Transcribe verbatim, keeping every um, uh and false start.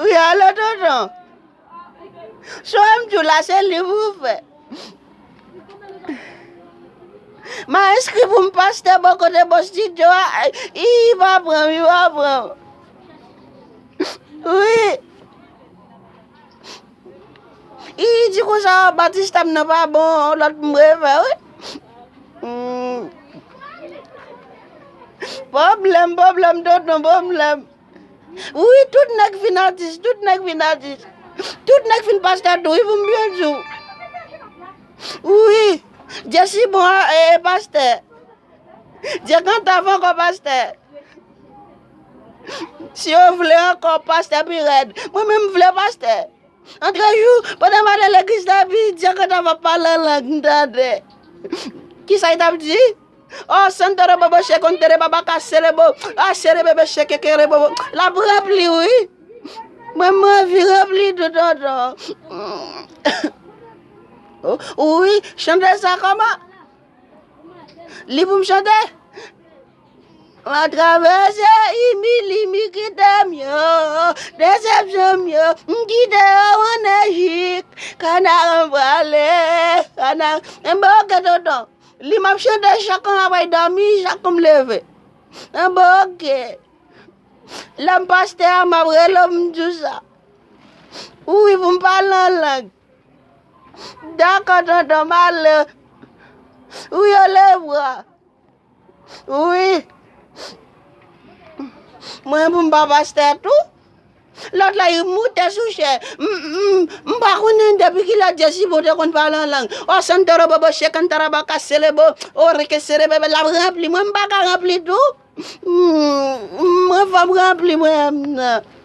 Wi, alo, tonton. Sa w ap di w la, se liv ou fè. M a enskri pou m pastè bò kote bò estidyo a. I pa pran m, i pa pran m. Wi. I di konsa, batistèm nan pa bon, lòt m refè, wi. Hmm. Pwoblèm, pwoblèm, tonton, pwoblèm. Wi, tout nèg fin atis, tout nèg fin atis. Tout nèg fin pastè tou, wi, pou m byen di w. Wi, Jesi bon, e, e pastè. Dye kantav ankò pastè. Si yo vle ankò pastè pi rèd. Mwen menm m vle pastè. Antre jou, pandan m ale legliz la, epi Dye kantav ap pale an lang, m tande. Kisa l t ap di? Oh, santoro bobo, shekontere baba, kaserebo, aserebebe, shekekere bobo. L ap ranpli, wi. Mwen, m anvi ranpli tou, tonton. Oh, wi, chante sa kòman? Li pou m chante? M a travèse imilimi kite m yo, desepsyon m yo, m kite yo an Ejip, kana m prale, kana, enben oke tonton. Li m ap chante chak an apre dòmi, chak an m leve. Enben oke. Lè m pastè a, m ap rele w, m di w sa. Wi, pou m pale an lang. Dakò, tonton, m ale. Wi, yo leve. Wi. Mwen, pou m pa pastè tou. Lòt la, li moute sou chè. M, m, m pa konnen depi kilè Jesi bon te konn pale an lang. O santoro bobo, shekantarabaka, selebo, o reke serebebe, l ap ranpli. Mwen, m pa ka ranpli tou. M, mwen, fò m ranpli mwen menm nan.